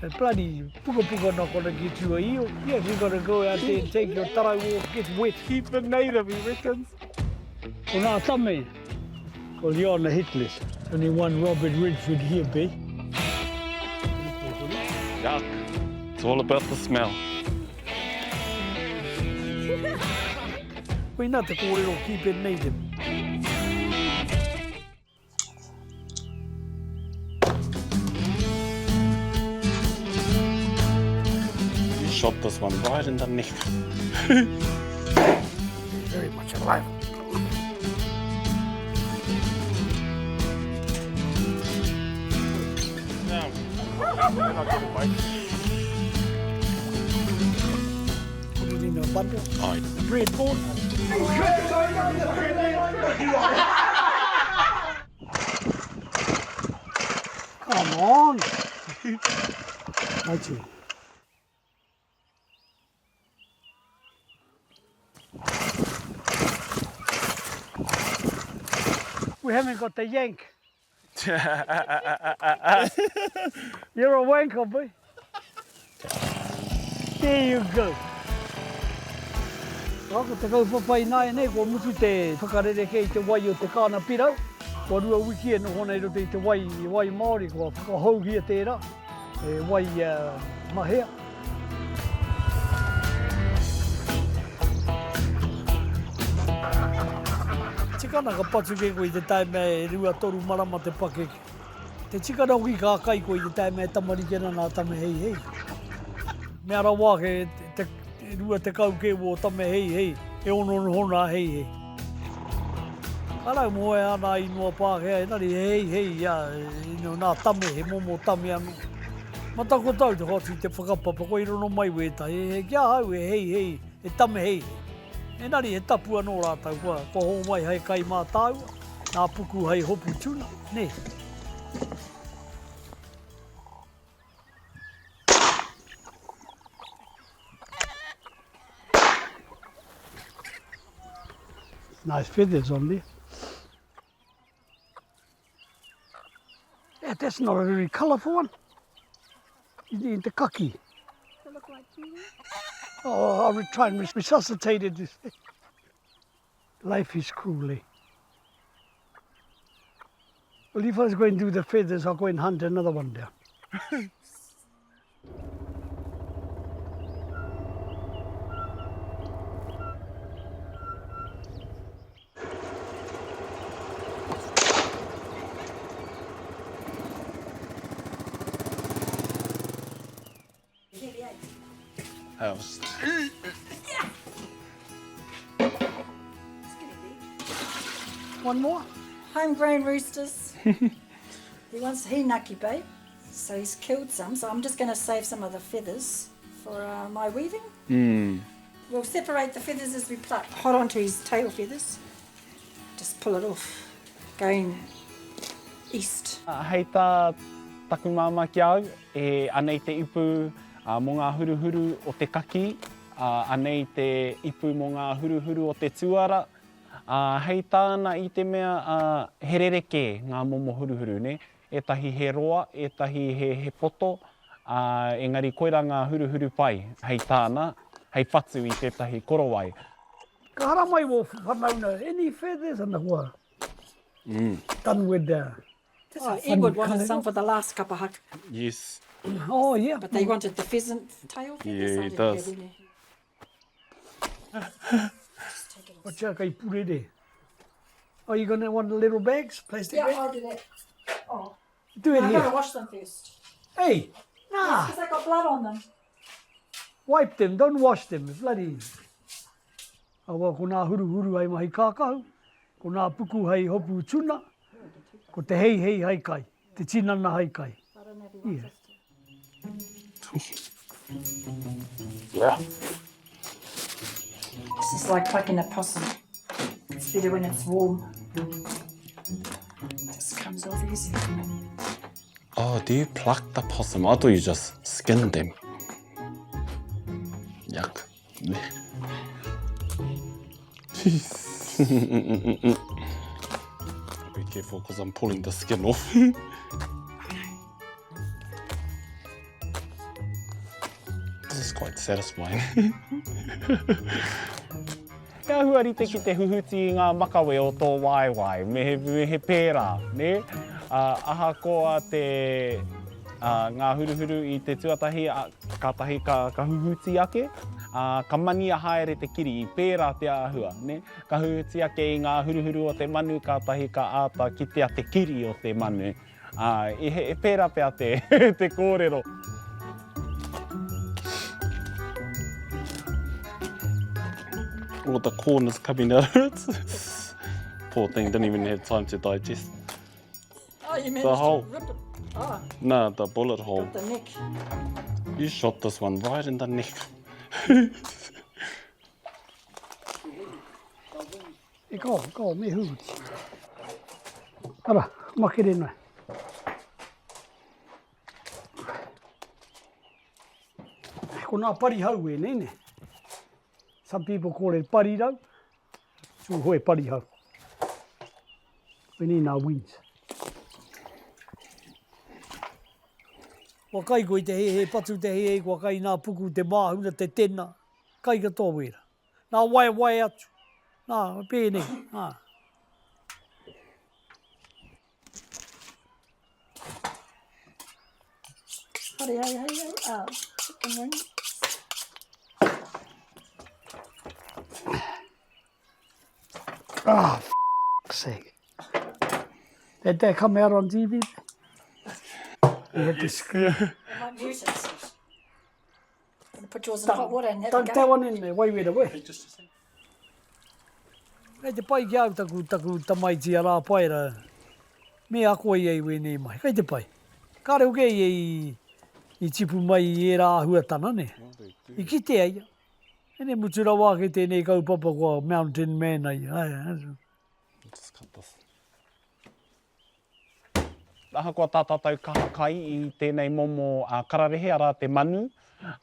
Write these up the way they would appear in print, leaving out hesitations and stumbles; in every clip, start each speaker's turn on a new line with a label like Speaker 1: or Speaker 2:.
Speaker 1: The bloody pukapuka not gonna get you a eel. Yes, you gotta go out there and take your tarau off, get wet.
Speaker 2: Keep it native, he reckons.
Speaker 1: Ko ngā tame, ko Leona Hitless. Only one Robert Redford here, B.
Speaker 3: Yuck. It's all about the smell.
Speaker 1: Koina te kōrero keep it native.
Speaker 3: You shot this one right in the neck.
Speaker 1: Very much alive. Put it in a bundle.
Speaker 3: Aye.
Speaker 1: Breadboard. Come on. Aiti. We haven't got the yank. You're a wanker, boy. There you go. Ko te kaupapa ināianei, kua mutu te whakarerekē i te wai o te kāna pirau. Kua rua wiki e noho ana i roto i te wai, i wai Māori, kua whakahouhia tērā, e wai mahea. Tikana ka patu kē koe i te taima e 2-3 marama te pakeke. Te tikana hoki ka kai koe i te taima e tamariki ana nā tame heihei. Mea rawa ake te 20 kē wō tame heihei e ono noho nā heihei. Ka rau moe ana inoa Pākehā engari he heihei ia, nā tame, he momo tame anō. Matakotau te hoatu i te whakapapa, kua i rono mai wētahi, he ki ahau he heihei, he tame heihei. Engari he tapu anō rātou, kua, kua hōmai hei kai mā tāua, nā puku hei hopu tuna, nē. Nice feathers on there. Yeah, that's not a very colourful one. In te kaki.
Speaker 4: They look like kiwi.
Speaker 1: Oh, I'll try and resuscitate it. Life is cruel, eh? Well, if I was going to do the feathers, I'll go and hunt another one down.
Speaker 3: House.
Speaker 1: One more?
Speaker 4: Homegrown roosters. he wants hinaki, babe. So he's killed some, so I'm just going to save some of the feathers for uh, my weaving.
Speaker 3: Mm.
Speaker 4: We'll separate the feathers as we pluck. Hold on to his tail feathers. Just pull it off. Going east.
Speaker 3: Hei tā taku māmā ki a au, e, anei te ipu mō ngā huruhuru o te kakī, anei te ipu mō ngā huruhuru o te tuara, ā, hei tāna i te mea he rerekē ngā momo huruhuru, nē? Ētahi he roa, ētahi he, he poto, ā, engari koirā ngā huruhuru pai, hei tāna, hei whatu i tētahi korowai.
Speaker 1: Ka haramai wō whanauna, any feathers and kua done with the
Speaker 4: That's what Edward wanted some for the last kapa haka.
Speaker 3: Yes.
Speaker 1: Oh yeah.
Speaker 4: But they wanted the pheasant tail feathers.
Speaker 3: Yeah, he does.
Speaker 1: Watch out, kei purere. Are you gonna want the little bags, plastic
Speaker 4: yeah,
Speaker 1: bags?
Speaker 4: I'll do that. Oh.
Speaker 1: Do it
Speaker 4: I've
Speaker 1: here.
Speaker 4: got to wash them first.
Speaker 1: Hey, nah.
Speaker 4: Because they got blood on them.
Speaker 1: Wipe them, don't wash them. Bloody. Awa, ko nā huruhuru hei mahi kākahu, ko nā puku hei hopu tuna, ko te heihei hei kai, te tinana hei kai. Yeah.
Speaker 3: Yeah.
Speaker 4: This is like plucking a possum. It's better when it's warm. Just comes off easy.
Speaker 3: Oh, do you pluck the possum? I thought you just skinned them. Yuck. Be careful because I'm pulling the skin off.
Speaker 5: is quite satisfying.
Speaker 3: He āhua rite ki te huhuti i ngā makawe o tō waewae, me he, me he pērā, nē? Ā, ahakoa te, ā, ngā huruhuru i te tuatahi, ā, kātahi ka, ka huhuti ake, ā, ka mania haere te kiri, i pērā te āhua, nē? Ka huhuti ake i ngā huruhuru o te manu, kātahi ka āta kitea te kiri o te manu. Ā, i he, pērā pea te, te kōrero.
Speaker 5: All the corn is coming out of it. Poor thing didn't even have time to digest.
Speaker 4: Oh, you managed
Speaker 5: The hole.
Speaker 4: to rip it. Oh,
Speaker 5: Nah, the bullet hole.
Speaker 4: got the neck.
Speaker 5: You shot this one right in the neck.
Speaker 1: E kao, kao, me huhuti. Ara, makere noa. Ko nā parihau ēnei, ne? Some people call it parirau. Tūhoe parihau. Wēnei nā wings. Kua kai koe i te heihei patu te heihei, kua kai nā puku te māhura, te tena, kai katoa wēra. Nā waewae atu. Nā, pēnei. Nā.
Speaker 4: Hare, hare, hare, hare. Ah, chicken wing.
Speaker 1: Ah, f***'s sake. Did that come out on TV? You had to scream.
Speaker 4: I might mute it. Gonna put yours in hot water and have a
Speaker 1: Don't
Speaker 4: go.
Speaker 1: that one in there, waiwera, wē. Kei te pai ki a au taku, taku tamaiti a Rāpaera, me ako ia i wēnei mahi. Kei te pai. Kāre hoki ia i, i tipu mai i ērā āhuatana, nē. I kitea ia. Ene mutu rawa ake tēnei kaupapa kua mountain man ai. Ai,
Speaker 5: Just cut this.
Speaker 3: Ahakoa tā tātou kaha kai i tēnei momo kararehe, arā te manu,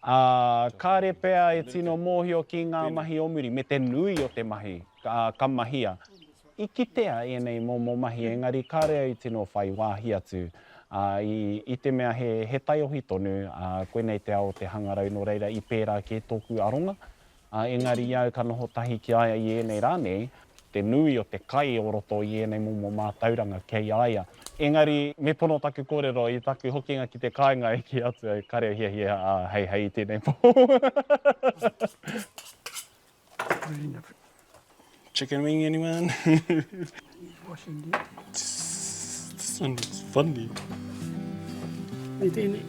Speaker 3: ā, kāre pea e tino mōhio ki ngā mahi o muri, me te nui o te mahi ka mahia. I kitea ēnei momo mahi engari kāre au i tino whai wāhi atu, ā, i te mea he taiohi tonu, ā, koinei te ao o te hangarau nō reira i pērā kē tōku aronga. Ā, engari i au ka noho tahi ki a ia i ēnei rā nei, te nui o te kai o roto i ēnei momo mātauranga kei a ia. Engari, me pono taku kōrero i taku hokinga ki te kāinga e kī atu au, kare au hiahia a heihei i tēnei pō.
Speaker 5: Chicken wing anyone? This one looks funny.
Speaker 1: Nei tēnei.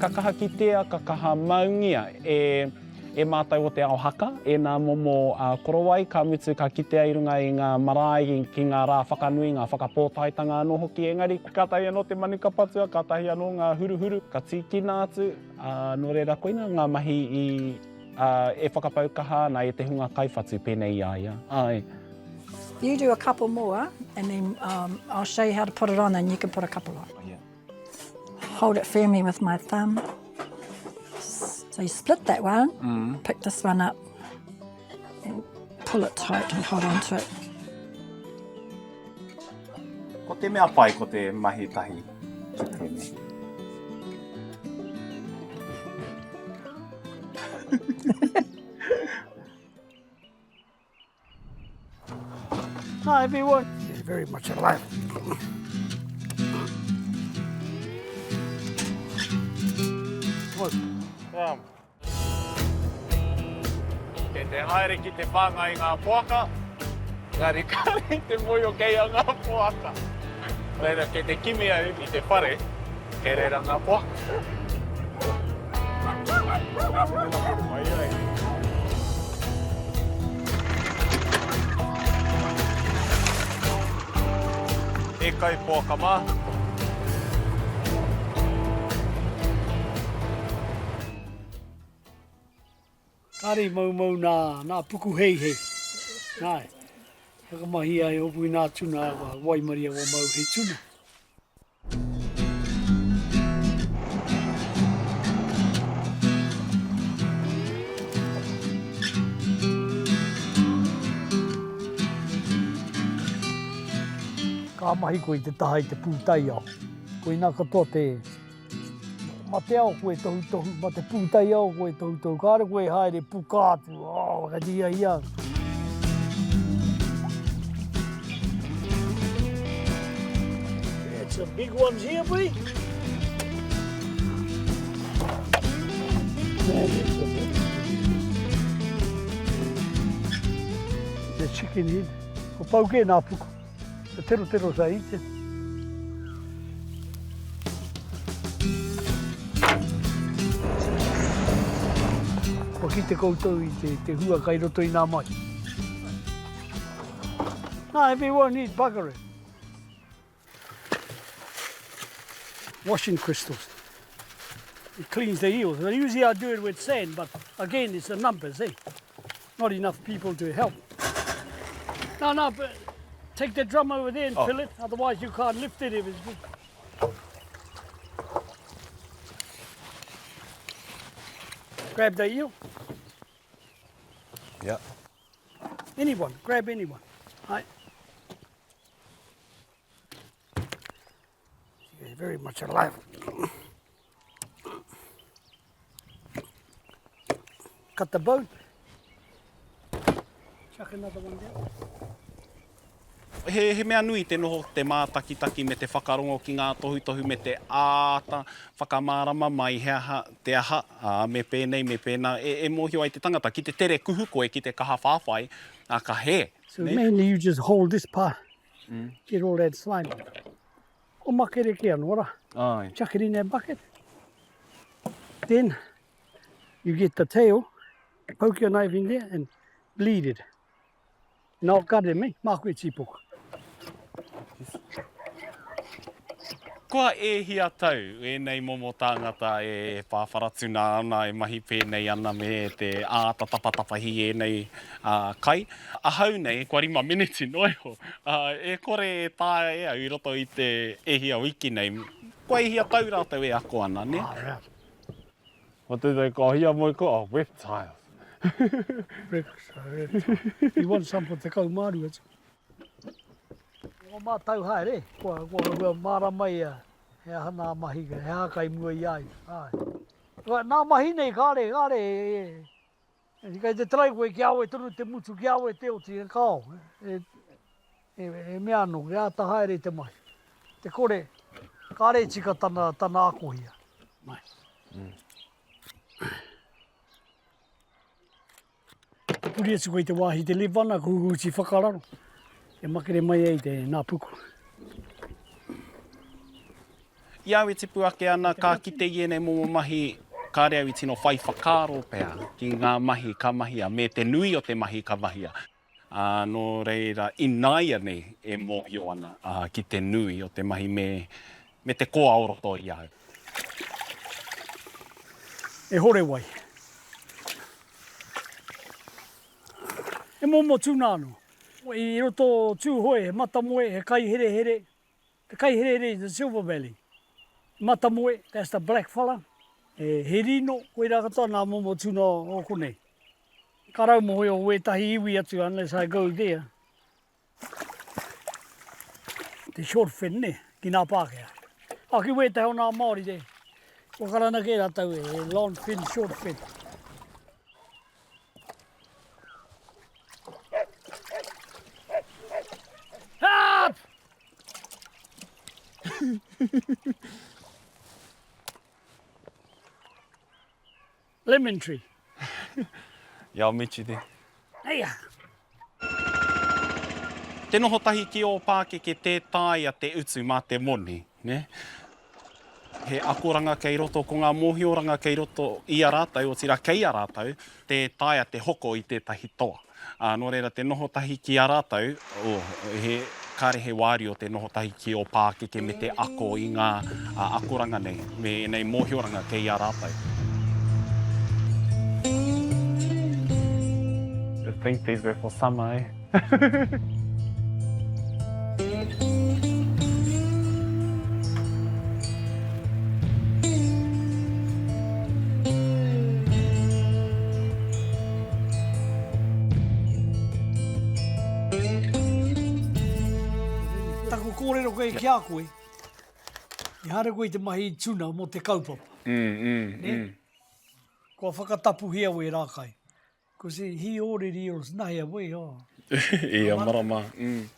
Speaker 3: Ka kaha kitea, ka kaha maungia e, e mātou o te ao haka, e nā momo uh, korowai, ka mutu ka kitea i runga i ngā marae, ki ngā rā whakanui, ngā whakapōtaetanga anō hoki, engari kātahi anō te manu ka patua, kātahi anō ngā huruhuru ka tīkina atu, ā, nō reira koina ngā mahi i, ā, e whakapau kaha ana e te hunga kaiwhatu pēnei i a ia. Āe.
Speaker 4: You do a couple more and then um, I'll show you how to put it on and you can put a couple on. Oh, yeah. Hold it firmly with my thumb. So you split that one, mm. pick this one up and pull it tight and hold on to it.
Speaker 3: Ko te mea pai ko te mahi tahi ki tēnei.
Speaker 1: Hi everyone. She's very much alive.
Speaker 3: Come. Kei te haere ki te whāngai i ngā poaka, engari kāre i te mōhio kei a ngā poaka. Reira, kei te kimi au i te whare, kei reira ngā poaka. E kai poaka mā.
Speaker 1: Kāre i maumau nā, nā puku heihei. Nāe. Whakamahia e hopu i nā tuna, waimaria kua mau he tuna. Ka mahi koe i te taha i te pūtaiao. Koinā katoa te Ma te ao koe tohutohu, ma te pūtaiao koe tohutohu, kāre koe e haere puka atu, oh, kei te hiahia. It's a big ones here, boy. The chicken head. Ko pau kē nā puku. Te terotero sa ite. Kua kite koutou i te, te hua kai roto i nā mai. Nā, if he won't eat, bugger it. Washing crystals. It cleans the eels. Well, usually I do it with sand, but again, it's the numbers, eh? Not enough people to help. No, no, but take the drum over there and oh. fill it, otherwise you can't lift it if it's big. Grab the eel.
Speaker 5: Yeah.
Speaker 1: Anyone, grab anyone. Right. He's very much alive. Cut the bone. Chuck another one down.
Speaker 3: He, he mea nui te noho te mātakitaki me te whakarongo ki ngā tohutohu me te āta whakamārama mai he aha te aha, ā, me pēnei, me pēnā, e, e mōhio ai te tangata ki te tere kuhu koe, ki te kaha whāwhai, ā, ka hē.
Speaker 1: So mainly you just hold this part, get all that slime. Ko makere ke anō ra.
Speaker 5: Ai.
Speaker 1: Chuck it in that bucket. Then you get the tail, poke your knife in there and bleed it. Now cut it, me, māku e tīpoka.
Speaker 3: Kua e hia tau ēnei momo tāngata e pāwharatuna ana, e mahi pēnei ana me te āta tapatapahi ēnei kai. Ahau nei, kua rima meneti noa iho, e kore e taea e au i roto i te e hia wiki nei. Kua e hia tau rātou e ako ana, nē?
Speaker 5: What do they call hiamoe ko? Oh, reptiles.
Speaker 1: Reptiles. You want some for 12 atu. Ko mātau haere, kua, kua, kua mārama ia he aha nā mahi, he aha kai mua i a ia. Āe. Kua, nā mahi nei, kāre, kāre, e, e, kei te try koe kia awe tonu te mutu, kia awe te oti, e kao. E, e, e mea anō, kia āta haere te mahi. Te kore, kāre e tika tana, tana akohia. Mai. Mm. Pupuri atu koe i te wāhi te live ana, ko Uti whakararo, e makere mai ai te nā puku.
Speaker 3: I au e tipu ake ana, ka kite i ēnei momo mahi, kāre au i tino whai whakaaro pea ki ngā mahi ka mahia, me te nui o te mahi ka mahia. Ā, nō reira, ināianei e mōhio ana ki te nui o te mahi me, me te koa o roto i au.
Speaker 1: E hore wai. He momo tuna anō. I roto o Tūhoe he matamoe, he kaiherehere. Te kaiherehere is the silver belly. Matamoe, that's the black fella. He rino, koirā katoa ngā momo tuna o konei. Ka raumoe o wētahi iwi atu unless I go there. Te short fin, ne, ki nā Pākehā. A ki wētahi o nā Māori te, kua karana kē rātou e long fin, short fin. Help! Lemon tree.
Speaker 5: Yeah, I'll meet you there.
Speaker 1: Eia!
Speaker 3: Te noho tahi ki ō pākeke tē taea te utu mā te moni, nē? He akoranga kei roto, ko ngā mōhioranga kei roto i a rātou, otirā kei a rātou, tē taea te hoko i tētahi toa. Ā, nō reira, te noho tahi ki a rātou, oh, he, kāre he wāriu o te noho tahi ki ō pākeke me te ako i ngā akoranga nei, me ēnei mōhioranga kei a rātou.
Speaker 5: To think these were for summer, eh?
Speaker 1: Taku kōrero koe ki a koe. I haere koe i te mahi tuna mō te kaupapa. Nē? Kua whakatapuhia wērā kai. Ko si he already os nahi a wei oh.
Speaker 5: Ia marama. Mm.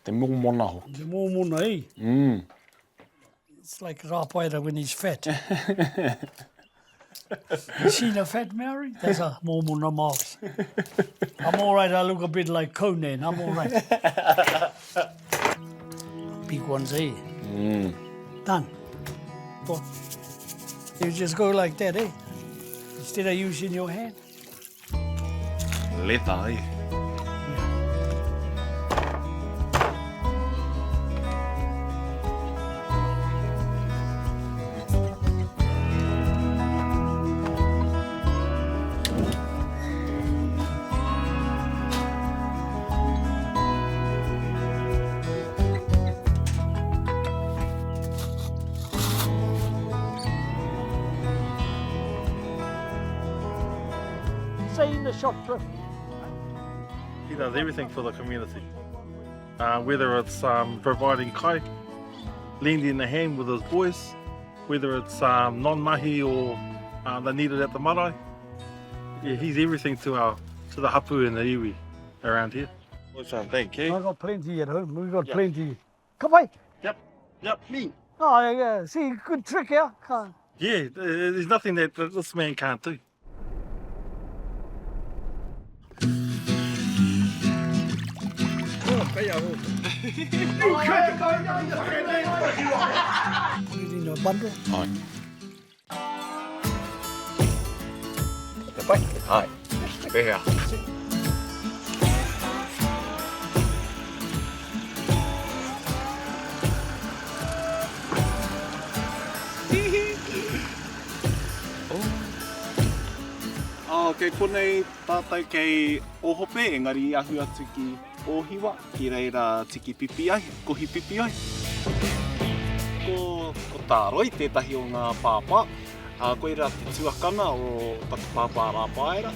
Speaker 5: Te mōmona hoki.
Speaker 1: Te mōmona e. It's like Rāpaera when he's fat. You seen a fat Maori? That's a mōmona Māori. I'm all right, I look a bit like Conan, I'm all right. Big ones, eh? Done. Well, you just go like that, eh? Instead of using your hand.
Speaker 5: Leta, eh?
Speaker 1: Say in the shot trip.
Speaker 2: He does everything for the community. Uh, whether it's um, providing kai, lending a hand with his boys, whether it's um, non-mahi or uh, they need it at the marae. Yeah, he's everything to our to the hapu and the iwi around here.
Speaker 5: Awesome, thank you.
Speaker 1: I got plenty at home. We've got yeah. plenty. Ka pai.
Speaker 2: Yep, yep, me.
Speaker 1: Oh, yeah, see, good trick, yeah. Ka.
Speaker 2: Yeah, there's nothing that this man can't do.
Speaker 1: Put it in a bundle.
Speaker 5: Ai. Te pai? Ai. Pēhea? Oh, kei konei tātou kei Ōhope, engari i ahu atu ki Ōhiwa, ki reira tiki pipi ai, kohi pipi ai. Ko, ko Tāroi tētahi o ngā pāpā, ā, koirā te tuakana o taku pāpā Rāpaera.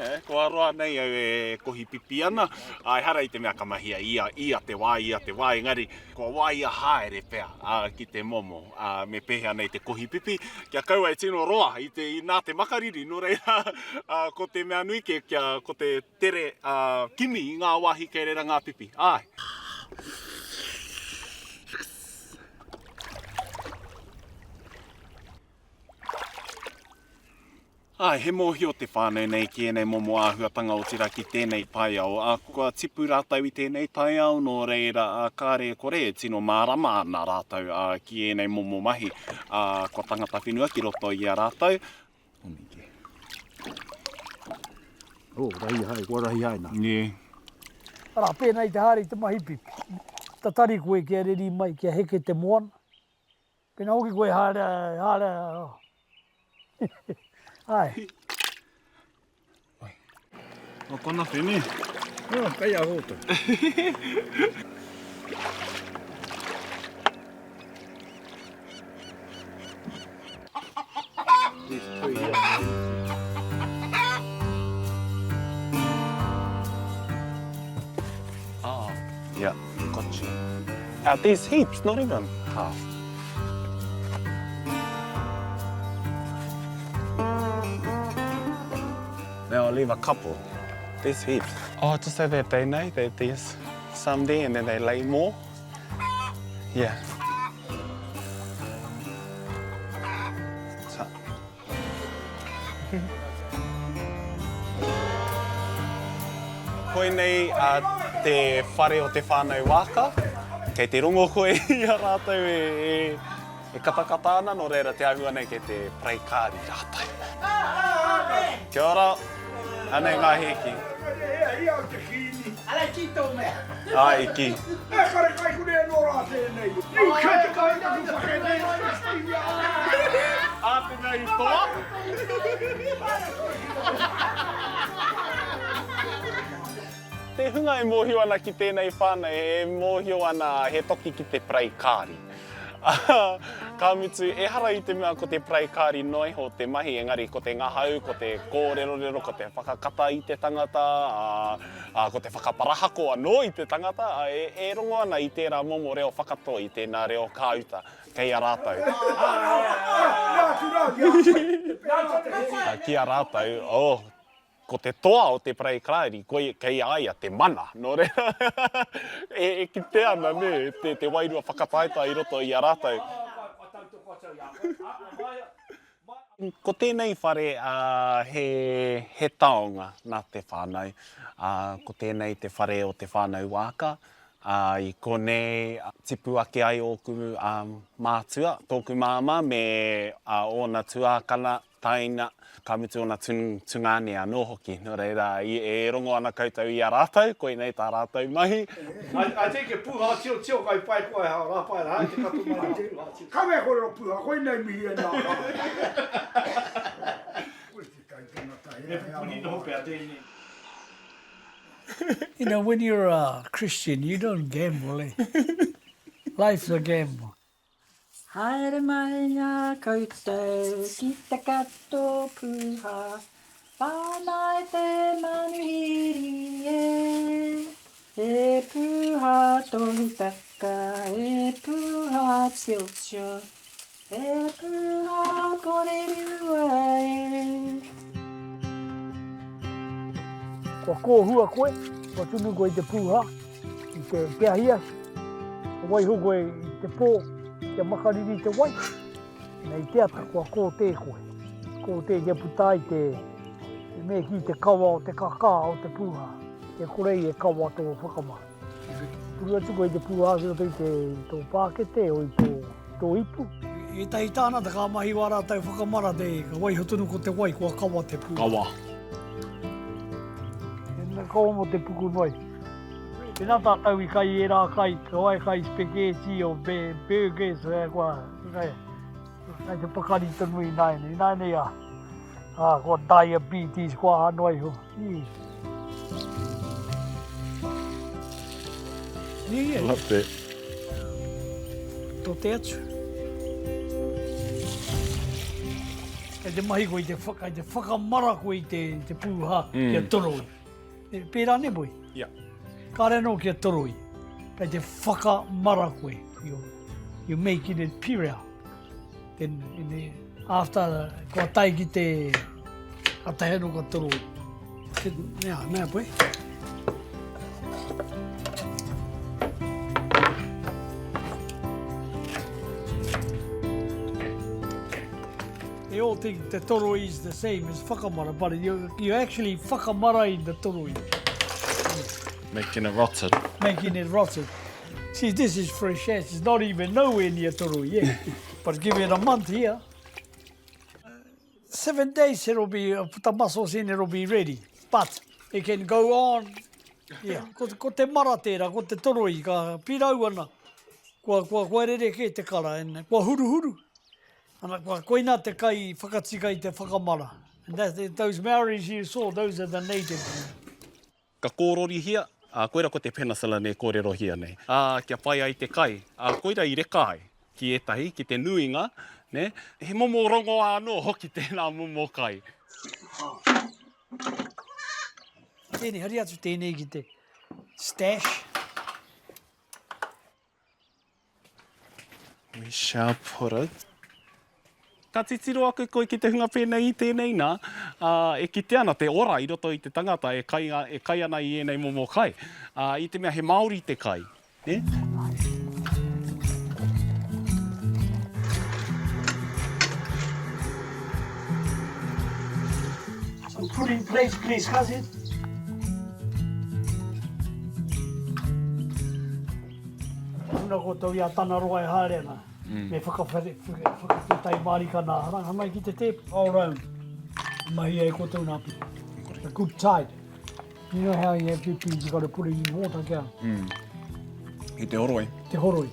Speaker 5: E, kua roa nei au e kohi pipi ana, ā, ehara i te mea ka mahia ia, ia te wā, ia te wā, engari kua waia haere pea, ā, ki te momo, ā, me pēhea nei te kohi pipi, kia kaua e tino roa i te, nā te makariri, nō reira, ā, ko te mea nui kē, kia, ko te tere, ā, kimi i ngā wāhi kei reira ngā pipi, āe. Āe, he mōhio te whānau nei ki ēnei momo āhuatanga otirā ki tēnei taiao, ā, kua tipu rātou i tēnei taiao, nō reira, ā, kāre e kore e tino mārama ana rātou, ā, ki ēnei momo mahi, ā, kua tangata whenua ki roto i a rātou.
Speaker 6: Oh, rahi hai, kua rahi hai nā.
Speaker 5: Yeah.
Speaker 1: Arā, pēnā i te haere i te mahi pipi. Tatari koe kia reri mai, kia heke te moana. Pēnā hoki koe haere, haere, Ae.
Speaker 5: O kona whene.
Speaker 6: Oh, kei a hōtou. These two here.
Speaker 5: Ah, yeah, got you. There's heaps, not even half. Now I'll leave a couple. There's heaps. Oh, just so that they know that there's some there and then they lay more. Yeah. So. Koinei a te whare o te whānau Waaka. Kei te rongo koe i a rātou e, e katakata ana, nō reira te āhua nei kei te parei kāri rātou. Kia ora, anei ngā hēki.
Speaker 7: Ia o te kīngi.
Speaker 1: Ara ki tō mea.
Speaker 5: Ai, ki.
Speaker 7: E kore kai kore anō rā tēnei. You kei te kai taku whakanei.
Speaker 5: A te mea i toa. Te hunga e mōhio ana ki tēnei whānau, e mōhio ana he toki ki te parei kāri.
Speaker 3: Ka mutu, ehara i te mea ko te parei kāri noa iho te mahi, engari ko te ngahau, ko te kōrerorero, ko te whakakata i te tangata, ā, ā, ko te whakaparahako anō i te tangata, ā, e, e rongo ana i tērā momo reo whakatoi, tēnā reo kāuta kei a rātou. Ā, ki a rātou, oh, Ko te toa o te parei karaeri, koia, kei a ia te mana. Nō reira, e, e kite ana, nē, te, te wairua whakataetae i roto i a rātou. Ko tēnei whare, ā, he, he taonga nā te whānau. Ā, ko tēnei te whare o te whānau Waaka. Ā, i konei tipu ake ai ōku, ā, mātua, tōku māmā me, ā, ōna tuākana, Taina, ka mutu ōna tungāne anō hoki. Nō reira, e rongo ana koutou i a rātou, koinei tā rātou mahi.
Speaker 7: I take it puha tio tio kai pai koe ha ra pai ra te kato mai te puha tio. Kawe korero puha koinei mihi e nā rā. Koe te kai tangata he Me pupuri noho pea tēnei.
Speaker 1: You know, when you're a Christian, you don't gamble, eh? Life's a gamble.
Speaker 4: Haere mai ngā koutou ki te kato pūhā, Whāngai te manuhiri e. E pūhā tohutaka, e pūhā tiotio, E pūhā korerua e.
Speaker 1: Kua kōhua koe, kua tunu koe i te pūhā, i te, te ahiahi. Ka waiho koe i te pō kia makariri te wai. Nei te ata kua kōtē koe. Kōtē kia puta ai te, te me kī te kawa o te kakā o te pūhā. Kia kore ai e kawa tō whakamā. Puru atu koe i te pūhā ki roto i te i tō pākete o i tō, tō ipu. I ētahi tāngata ka mahi wā rātou whakamara te, ka waiho tonu ko te wai kua kawa te pūhā.
Speaker 3: Kawa.
Speaker 1: He mea kawa mō te puku noa iho. Tēnā tātou i kai ērā kai, ka wai kai spaghetti o burgers, kua, kai, kai te pakari tonu ināianei. Ināianei a, a, kua diabetes, kua aha noa iho. Yeah, yeah.
Speaker 2: Love that.
Speaker 1: Tō te atu. Kei te mahi koe i te, kei te whakamara koe i te, te pūhā mm. kia toroi. E, pērā ne, boy?
Speaker 3: Yeah.
Speaker 1: Kāre anō kia toroi. Kei te whakamara koe. You, you're making it pure. Then, in the, after, kua tae ki te, ka tae anō ka toroi. Mea, mea, boy. They all think the toroi is the same as whakamara, but you, you actually whakamara in the toroi.
Speaker 3: Making it rotted.
Speaker 1: Making it rotted. See, this is fresh ass. It's not even nowhere near toroi yet. but give it a month here. Seven days it'll be, uh, put the muscles in, it'll be ready. But it can go on. Yeah. Ko, ko te mara tērā, ko te toroi, ka pirau ana. Kua, kua, kua rerekē te kara, and kua huruhuru. Ana, kua, koina te kai whakatika i te whakamara. And that, those Maoris you saw, those are the native.
Speaker 3: Ka kōrorihia, ā, koira ko te penicillin e kōrerohia nei. Ā, kia pai ai te kai. Ā, koira i reka ai ki ētahi, ki te nuinga, nē. He momo rongoā anō hoki tēnā momo kai.
Speaker 1: Tēnei, hari atu tēnei ki te stash.
Speaker 3: We shall put it. Ka titiro ake koe ki te hunga pēnei i tēnei nā, ā, e kite ana te ora i roto i te tangata e kai, e kai ana i ēnei momo kai. Ā, i te mea he Māori te kai, nē?
Speaker 1: So put in place, please, cousin. Huna koutou i a Tanaroa e haere ana, me whakawhetai mārika nā haranga mai ki te tēpu, all round. Mahi ai koutou nā pipi. A good tide. You know how you have pipi, you gotta put it in water, kia.
Speaker 3: Mm. I te horoi.
Speaker 1: Te horoi.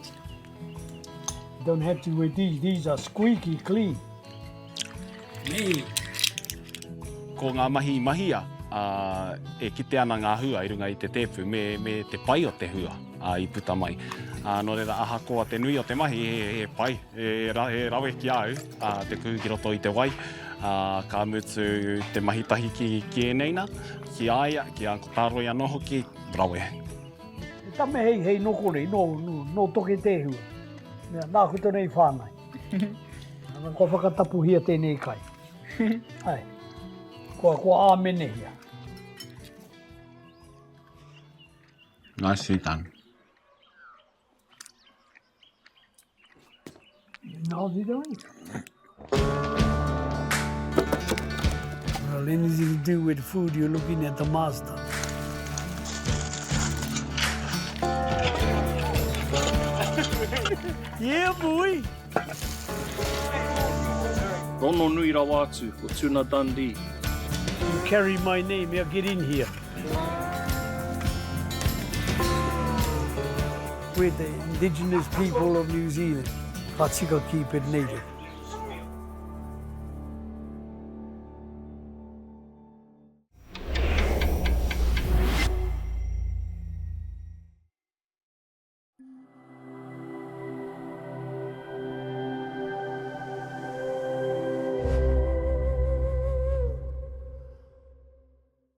Speaker 1: You don't have to with these, these are squeaky clean.
Speaker 3: Nei. Ko ngā mahi i mahia, ā, e kite ana ngā hua i runga i te tēpu me, me te pai o te hua, ā, i puta mai. Ā, nō reira, ahakoa te nui o te mahi, he pai, he rawe ki a au, ā, te kuhu ki roto i te wai, ā, ka mutu te mahi tahi ki, ki ēnei nā, ki a ia, ki a Uncle Tāroi anō hoki, rawe.
Speaker 1: He tame heihei nō konei, nō, nō, nō Toketēhua. Mea, nāku tonu i whāngai. Ana, kua whakatapuhia tēnei kai. Ai, kua, kua āmenehia.
Speaker 3: Nicely done.
Speaker 1: How's he doing? Well, anything to do with food, you're looking at the master. yeah, boy!
Speaker 8: Rono nui rawa atu, ko Tuna Dundee.
Speaker 1: You carry my name, yeah, get in here. We're the indigenous people of New Zealand. Ka tika keep it native.